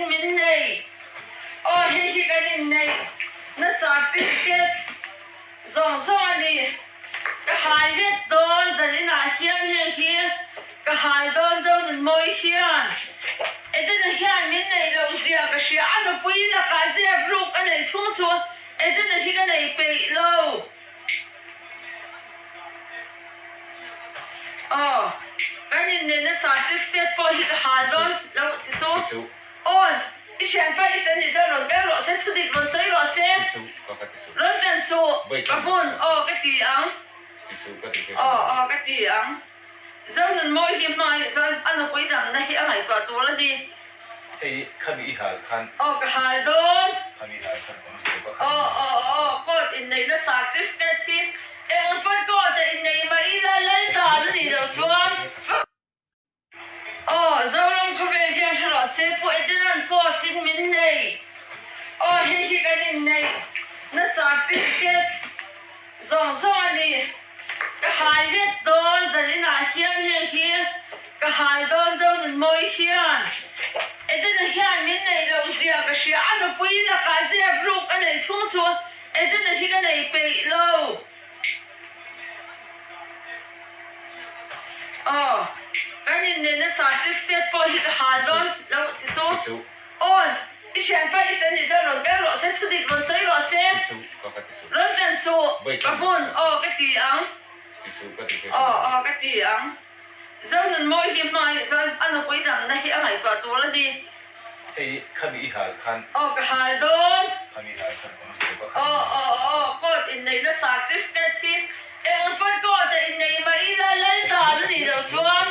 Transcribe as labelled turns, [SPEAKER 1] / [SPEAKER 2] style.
[SPEAKER 1] in min nei. Aw hei hi kan inneih na certificate zawng zawng a ni. Ka hal vek dawn zan inah hian heng hi ka hal dawn Zonunmawi hian Edena hian min neih loh zia ka hria a nupui lakah zep ruk a neih chhung chu Edena hi ka nei peih lo. Aw kan inneihna certificate pawh hi ka hal dawn lo ti su. Aw, i thianpa i tan nih chuan rawn kal rawh se, thudik rawn sawi rawh se, rawn tan suh, ka hmun, aw ka ti ang, aw aw ka ti ang. Zonunmawi hi hmangaih chuan a nupui damna hi a ngaihtuah tur a ni. Aw ka hal dawn, aw aw aw court inneihna certificate hi eng pawn court ah innei mai ila lal dan a nih loh chuan va. Aw, Zoram khawvel hian hre rawh se, Pu Edenan court in min nei. Aw, hei hi kan inneih na certificate zawng zawng a ni. Ka hal vek dawn zan inah hian heng hi ka hal dawn Zonunmawi hian. Edena hian min neih loh zia ka hria, a nupui lakah zep ruk a neih chhung chu Edena hi ka nei peih lo. Aw, kan inneihna certificate pawh hi ka hal dawn lo ti su. Aw, i thianpa i tan nih chuan rawn kal rawh se, thudik rawn sawi rawh se, rawn tan suh, ka hmun, aw ka ti ang, aw aw ka ti ang. Zonunmawi hi hmangaih chuan a nupui damna hi a ngaihtuah tur a ni.
[SPEAKER 2] Hei khami i hal khan.
[SPEAKER 1] Aw ka hal dawn.
[SPEAKER 2] Khami i hal khan awm se ka khan.
[SPEAKER 1] Aw aw aw court inneihna certificate hi eng pawn court ah innei mai ila lal dan a nih loh chuan.